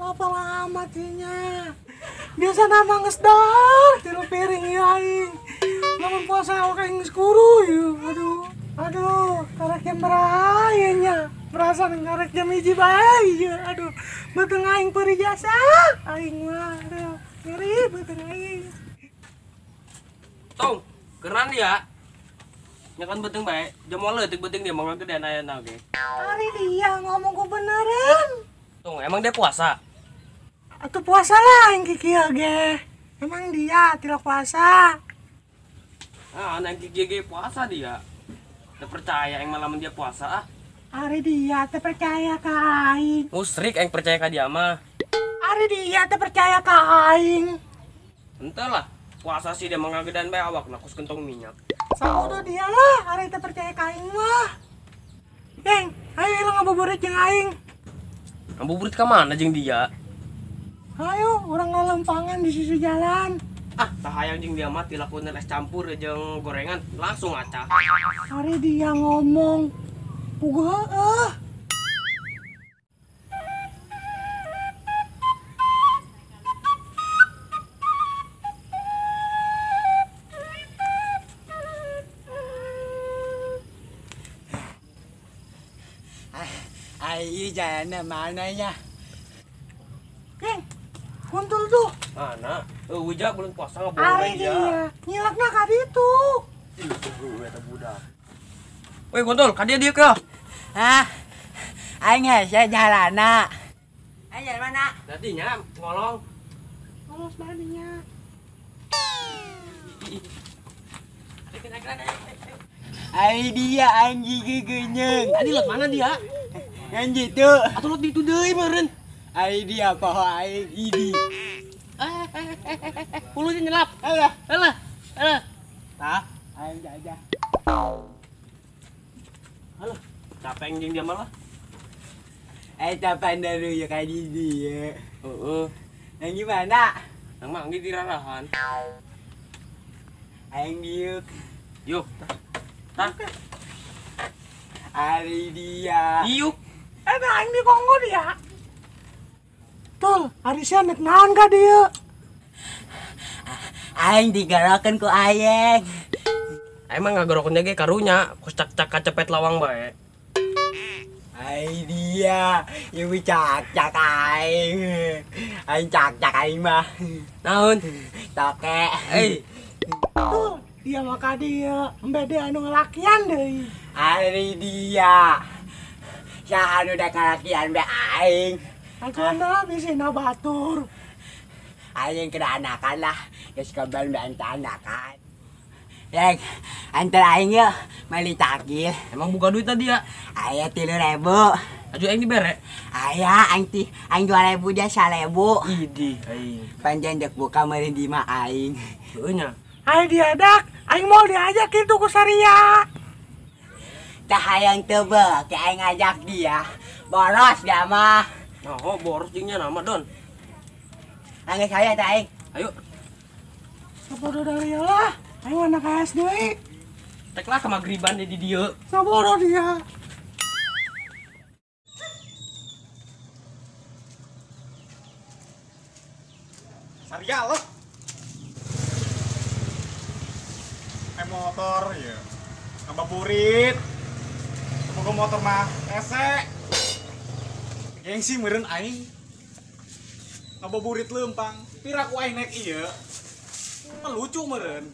Apa amat nya. Biasa nama geus dahar 3 piring ieu aing. Lamun puasa awak aing geus kuru ieu. Aduh, aduh, karek jam beraha ieu nya. Perasaan karek jam 1 bae ieu. Aduh, beuteung aing peurih jasa. Aing mah aduh, ngeri beuteung aing. Tong, keran ya. Nyakan beuteung bae, jam leutik beuteung dia mah gedean aya oge. Ari dia ngomong ku beneran. Tong, emang dia puasa? Atuh puasa lah aing kieu ge. Emang dia tidak puasa. Ah, aing kieu ge puasa dia. Teu percaya aing malam dia puasa ah. Ari dia teu percaya ka aing. Musrik aing percaya ka dia mah. Ari dia teu percaya ka aing. Henteu lah. Puasa sih dia mengagedan bae awakna kus kentong minyak. Sabodo dia lah, ari teu percaya ka aing mah. Geng, ayo ilang ngabuburit jeung aing. Ngabuburit ka mana jeung dia? Ayo, urang ngalempangan di sisi jalan. Ah, tah hayang jeung dia mah dilakukeun es campur jeung gorengan langsung acah. Ari dia ngomong puguh heueuh. Ayo jalan mana ya? Geng, kuntul tuh. Mana? Ujak belum puasa ngabohong Ari dia. Nyilakna ka ditu. Ih, eta budak. Woi, kuntul, ka dieu dieu ke? Hah? Aing hese jalana. Aing jalan mana? Tadinya ngolong. Ngolong tadinya. Ai dia aing gigi geunyeng. Tadi lot mana dia? Yang gitu. Atau lot ditu deui meureun. Ai dia poho aing idi. Hulunya nyelap. Alah, alah, alah. Tah, aing jajah. Alah, capek jeung dia malah. Eta pandaru ya ka di dieu. Heeh. Yang gimana? Nang manggi di rarahan. Aing diuk. Yuk. Tah. Ari dia. Diuk. Eta aing di Kongo dia. Tul, ari sia nek naon ka dieu? Aing digorokeun ku aing. Aing mah ngagorokeun ge karunya, kos cak-cak kacepet lawang bae. Ai dia, ieu cak-cak aing. Aing cak-cak aing mah. Naon? Toke. Euy. Tuh, dia mah ka dieu, embe dia anu ngelakian deui. Ari dia. Saha anu da kalakian be aing. Akana bisi na batur. Aing kena anakan lah, geus kabar be anakan. Yeng, antar aing yeuh meuli takjil. Emang buka duit tadi ya? Aya 3.000. Aju aing dibere? Aya aing ti aing 2.000 dia 1.000. Idih aing. Panjang dek buka meureun di mah aing. Heueuh nya. Ai diadak, aing mau diajak kitu ku Saria. Tah hayang teu beuki aing ngajak dia. Boros dia mah. Nah, oh, boros jeung nya nama Don. Anggeus aya tah aing. Ayo. Sabodo dari lah. Ayo anak AS deui. Tek lah ke magriban di dieu. Sabodo dia. Saria loh. Motor ya. Ngabuburit. Semoga motor mah ese. Gengsi meureun aing. Ngabuburit leumpang. Piraku aing naik ieu. Mah lucu meureun.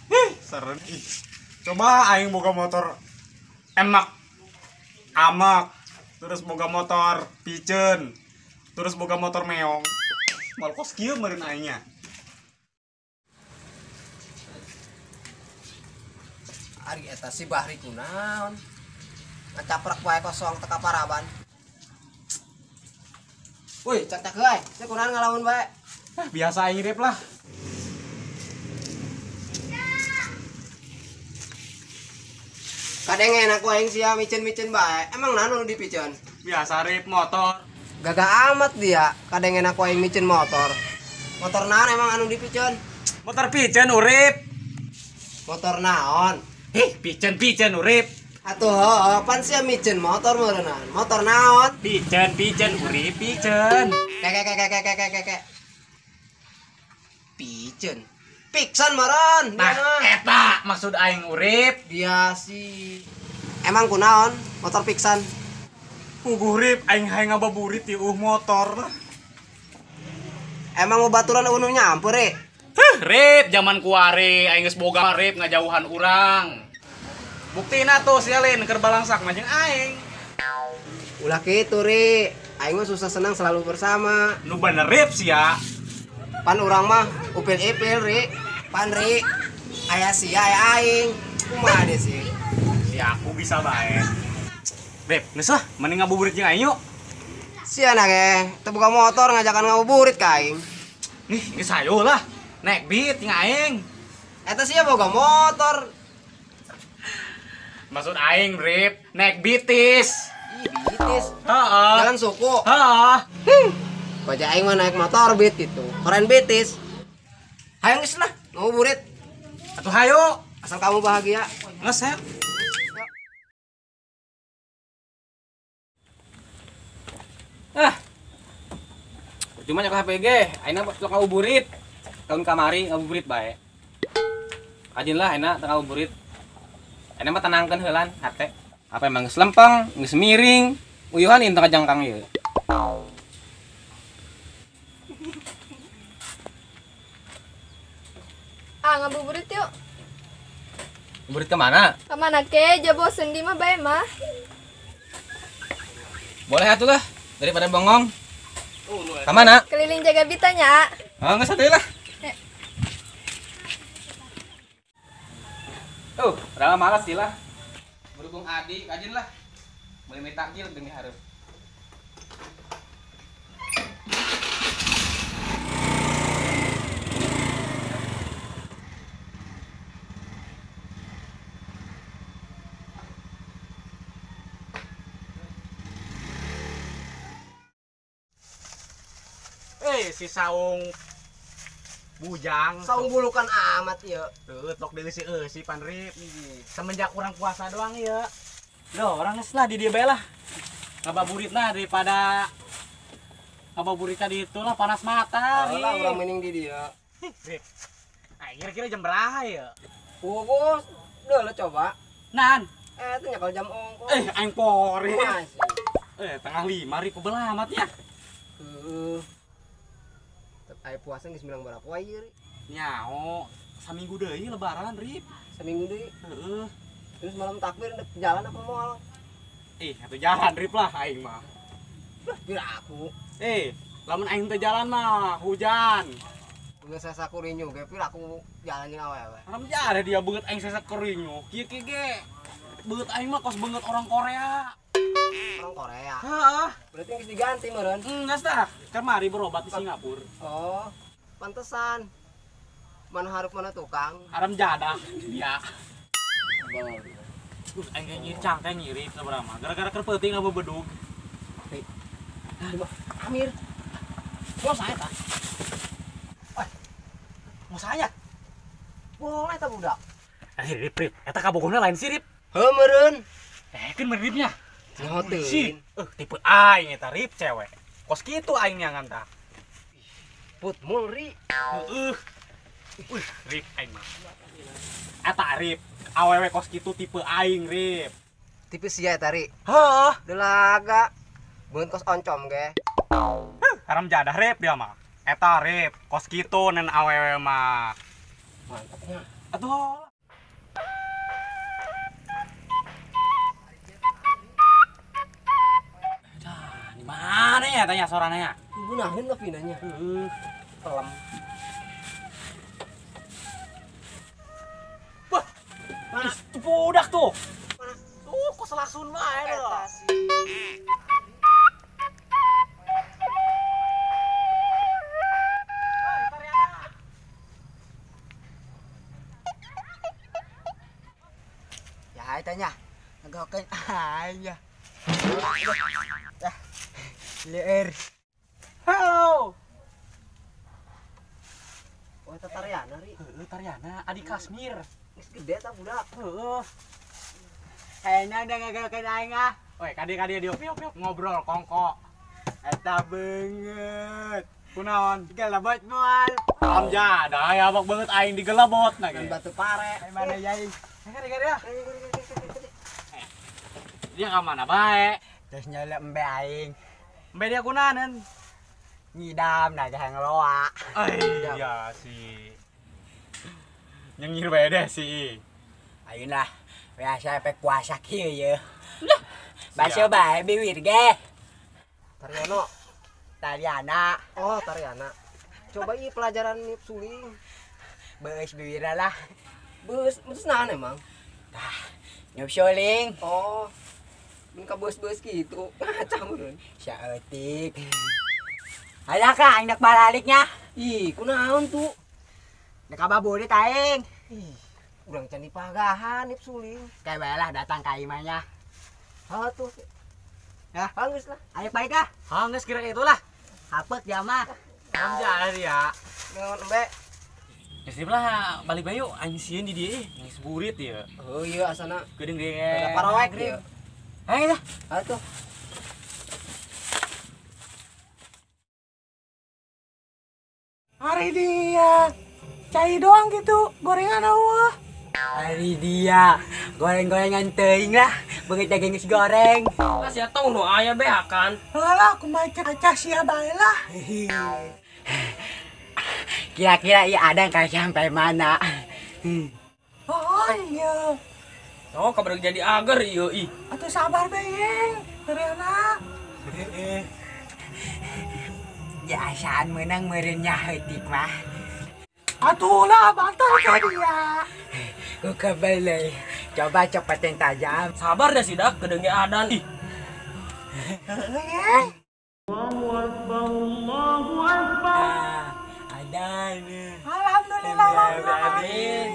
Hih, seren ih. Coba aing boga motor enak. Amak. Terus boga motor piceun. Terus boga motor meong. Mal kos kieu meureun aingnya. Ari eta si Bahri kunaon? Ngacaprak wae kosong teka paraban. Woi, cak-cak wae. Sia kunaon ngalamun bae? Ah, biasa aing rip lah. Kadang enak wae aing sia micen-micen bae. Emang naon nu dipicen? Biasa rip motor. Gagah amat dia, kadang enak wae aing micen motor. Motor naon emang anu dipicen? Motor picen urip. Motor naon? Hih, picen-picen urip. Atuh heuh, pan sia miceun motor meureunnan. Motor naon? Piceun, piceun, Urip, piceun. Kek. Piceun. Piksan meureun. Nah, eta maksud aing Urip. Dia sih. Emang kunaon motor piksan? Puguh Rip, aing hayang ngabuburit ti motor. Emang mau baturan eueuh nyampur, Rip? Huh, Rip, zaman kuari aing geus boga Rip ngajauhan urang. Buktina tuh sia lain keur balangsak mah jeung aing. Ulah kitu, Ri. Aing mah susah senang selalu bersama. Nu bener Rip sia. Pan urang mah upil-ipil, Ri. Pan Ri, aya sia aya aing. Kumaha deh sih? Si aku bisa bae. Rip, geus lah, mending ngabuburit jeung aing yuk. Sia na ge, teu buka motor ngajakan ngabuburit ka aing. Nih, geus hayu lah. Naik beat jeung aing. Eta sia boga motor. Maksud aing, Rip, naik bitis. Ih, bitis. Heeh. Jalan suku. Heeh. Baca aing mah naik motor beat gitu. Keren bitis. Hayang geus lah, ngabuburit. Atuh hayu, asal kamu bahagia. Geus hayu. Ah. Percuma nyekel HPG, ayeuna sok ngabuburit. Tahun kamari ngabuburit bae. Kajin lah ayeuna teu ngabuburit. Ayeuna mah tenangkeun heulan hate. Apa emang geus lempeng, geus miring, uyuhan ieu teu kajangkang ieu. Ah, ngabuburit yuk. Ngabuburit ke mana? Ke mana ke? Ja bosen di mah bae mah. Boleh atuh lah, daripada bengong. Ke mana? Keliling jaga bitanya. Oh, geus atuh lah. Tuh, rama malas sih lah. Berhubung adik, kajin lah. Mulai minta takjil demi harus. Si saung bujang saung bulukan amat ya. Tuh, tok deui si si pan Rip. Semenjak kurang puasa doang ya. Loh, orang geus lah di dieu bae lah. Ngabuburit lah daripada ngabuburit tadi itulah panas mata. Lah urang mending di dieu. Rip. Ah, kira-kira jam berapa ya? Bos, udah lo coba. Nan. Itu nyekel jam ongko. Aing pori. 4:30 Rip, kebelah amat ya. Heeh. Ayo puasa geus bilang berapa wae ieu, Ri? Nyaho, saminggu deui lebaran, Rip. Saminggu deui. Heeh. Terus malam takbir ndek jalan apa moal? Atuh jalan Rip lah aing mah. Lah, pira aku. Lamun aing teu jalan mah hujan. Geus sakurinyu ge pira aku jalan jeung awewe. Haram jare dia beungeut aing sakurinyu. Kieu kieu ge. Beungeut aing mah kos beungeut orang Korea. Orang Korea. Heeh. Berarti geus diganti meureun. Enggak tah. Kemari berobat di Singapura. Oh, pantesan. Mana harap mana tukang. Haram jadah dia. Aing ge nyicang teh nyirip sabaraha mah. Gara-gara keur peuting ngabebedug. Amir. Mau saya tah? Mau saya? Boleh tah budak. Rip, Rip. Eta kabogohna lain sirip. Heuh meureun. Kan meuripnya. Nyoteun. Tipe aing eta Rip cewek. Kos kitu aing nyangan tah. Put mulri. Heeh. Wih, Rip aing mah. Eta Rip, awewe kos kitu tipe aing Rip. Tipe sia eta Ri. Heeh. Delaga. Beungeut kos oncom ge. Haram jadah Rip dia mah. Eta Rip, kos kitu nen awewe mah. Mantapnya. Atuh. Mana ya tanya sorananya? Gunahin lah pinanya. Pelem. Wah, itu budak tuh. Mana? Tuh, kok selasun wae loh. Ya, tanya. Ngagokeun aing ya. Lieur. Halo. Oh, eta Tariana, Ri. Heeh, Tariana, adik Kasmir. Geus gede ta budak. Heeh. Kayaknya udah gagalkan aing ah. Oi, kadi-kadi diuk ngobrol kongko. Eta beungeut. Kunaon? Digelebot moal. Amja, da aya abak beungeut aing digelebot na ge. Batu pare. Mana yai? Kadi-kadi ya. Dia ka mana bae? Terus nyelep embe aing. Embe dia kunaon? Ngidam nah gahang loa. Iya sih. Nyengir bae deh sih. Ayeuna biasa efek puasa kieu ye. Baso bae biwir ge. Tariono. Tariana. Oh, Tariana. Coba ieu pelajaran niup suling. Beus biwirna lah. Beus, beus naon emang? Tah, niup suling. Oh. Mun ka beus-beus kitu. Ngaca meureun. Saeutik. Alah ka aing dak baraliknya. Ih, kunaon tuh? Nek kababurit aing. Ih, urang can dipagahan niup suling. Kayak bae lah datang ka imahnya. Ha tuh. Ya, Hanggeus lah. Ayo balik ah. Hanggeus kira itulah. Hapek dia mah. Amja dia. Ngon embe. Geus lah balik bae yuk aing sieun di dieu geus burit ieu. Oh iya asana. Geudeung ge. Ada paroek ieu. Ayo dah. Ha tuh. Hari dia cai doang gitu, gorengan eueuh. Hari dia goreng-gorengan teuing lah, beungeut daging geus goreng. Lah sia tong nu aya beakan. Halah, kumaha kaca sia bae lah. Kira-kira ieu adang kayak sampai mana? Oh iya. Oh, kabar jadi agar ieu ih. Atuh sabar bae, Yeng. Tariana. Jasaan menang meureun heutik mah. Atuh lah bantal ka dia. Ku kebele. Coba cepetin tajam. Sabar deh sidak kedengi adan ih. Heeh. Allahu Akbar. Adan. Alhamdulillah rabbil alamin.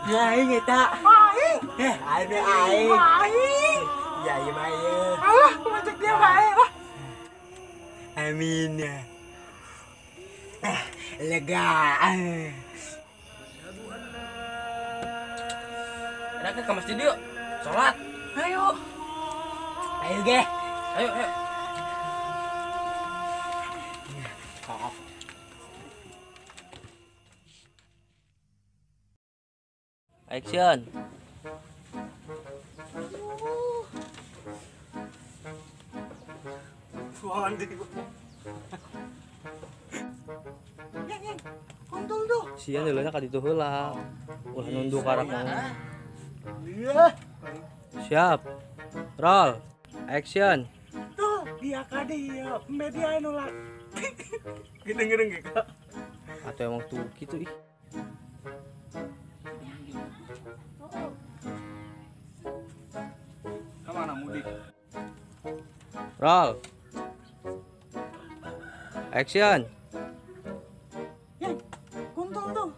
Aing eta. Aing. Aing aing. Aing. Ya ieu mah ieu. Alah, kumaha dia bae lah. Amin. Lega. Ada ke masjid yuk. Salat. Ayo. Ayo ge. Ayo, ayo. Action. Yang, yang, kontol tuh. Sian dulunya ka ditu heula. Ulah nunduk karakna. Iya. Siap. Roll. Action. Tuh, dia ka dieu, media anu lah. Gedeng-gedeng ge ka. Atau emang tuh gitu ih. Kemana mudik? Roll. Action. Yang, kontol tuh.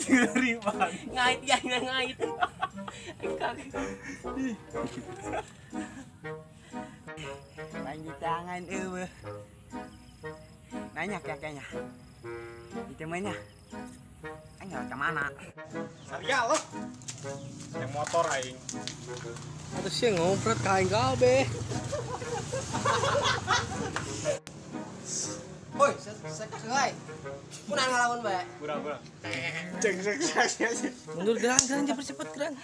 Riban. Ngait ya, ngait. Panji tangan eueuh. Banyak ya kayaknya. Itu mainnya. Aing nggak ke mana? Sarga loh. Yang motor aing. Atuh sia ngompret ka aing kabeh. Woi, saya kasih. Kunaon ngalamun bae? Kurang-kurang. Cek cek cek cek. Mundur gerang gerang cepet-cepet gerang.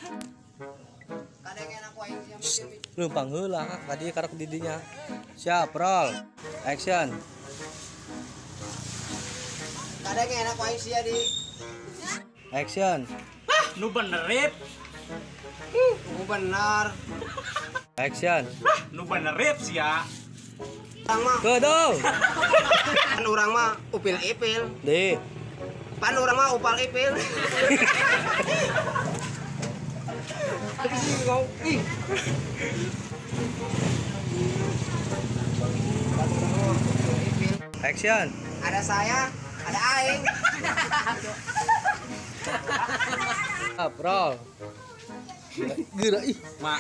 Kadang enak aing sia mikir. Leumpang heula ka dieu karek di dinya. Siap, roll. Action. Kadang enak aing sia di. Action. Hah, nu bener rip. Nu bener. Action. Hah, nu bener rip sia. Urang mah. Kedong. Pan urang mah upil ipil. Di. Pan urang mah upal ipil. Action. Ada saya, ada aing. Up, roll. Gerak ih. Mak.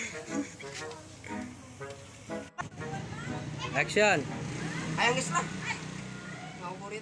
Action. Ayo geus lah. Ngabuburit.